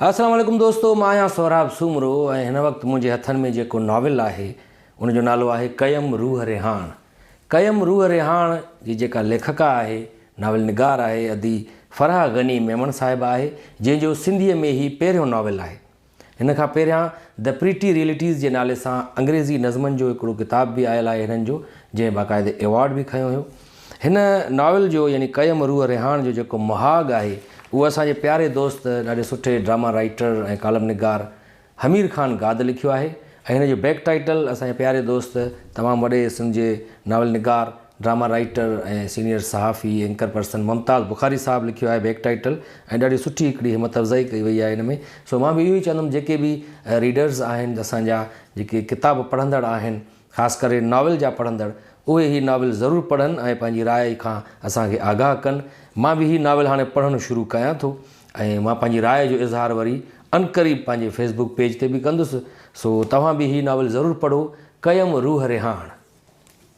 السلام عليڪم دوستو مان آهيان سهراب سومرو ۽ هن وقت منهنجي هٿن ۾ جيڪو ناول آهي ان جو نالو آهي ڪيم روح رهاڻ ڪيم روح رهاڻ جي جيڪا ليکڪا آهي ناول نگار آهي ادي فرح غني ميمڻ صاحبه آهي جنهن جو سنڌيء ۾ هي پهريون ناول آهي هن کان پهريان The Pretty Realities جي نالي سان انگريزي نظمن جو هڪڙو ڪتاب به آيل آهي هنن جو جنهن باقاعدي ايوارڊ به کنيو هيو. هن ناول جو يعني ڪيم روح رهاڻ جو جيڪو مهاڳ آهي اهو اسان جي پياري دوست ڏاڍي سٺي ڊراما رائيٽر ۽ ڪالم نگار حمير خان گاد لکيو آهي ۽ هن جو بيڪ ٽائيٽل اسان جي پياري دوست تمام وڏي سنڌ جي ناول نگار ڊراما رائيٽر ۽ سينيئر صحافي اينڪر پرسن ممتاز بخاري صاحب لکيو آهي بيڪ ٽائيٽل ۽ ڏاڍي سٺي هڪڙي همت افزائي ڪئي وئي آهي ان ۾ سو مان به اهو ئي چوندم جيڪي به ريڊرز آهن اسان جا جيڪي ڪتاب پڙهندڙ آهن خاص ڪري ناول جا پڙهندڙ اهي هي ناول ضرور پڙهن ۽ پنهنجي راء کان اسان کي آگاهه ڪن مان به هي ناول هاڻي پڙهڻ شروع ڪيان ٿو ۽ مان پنهنجي راء جو اظهار وري عنقريب پنهنجي فيس بڪ پيج تي به ڪندس سو توهان به هي ناول ضرور پڙهو ڪيم روح رهاڻ.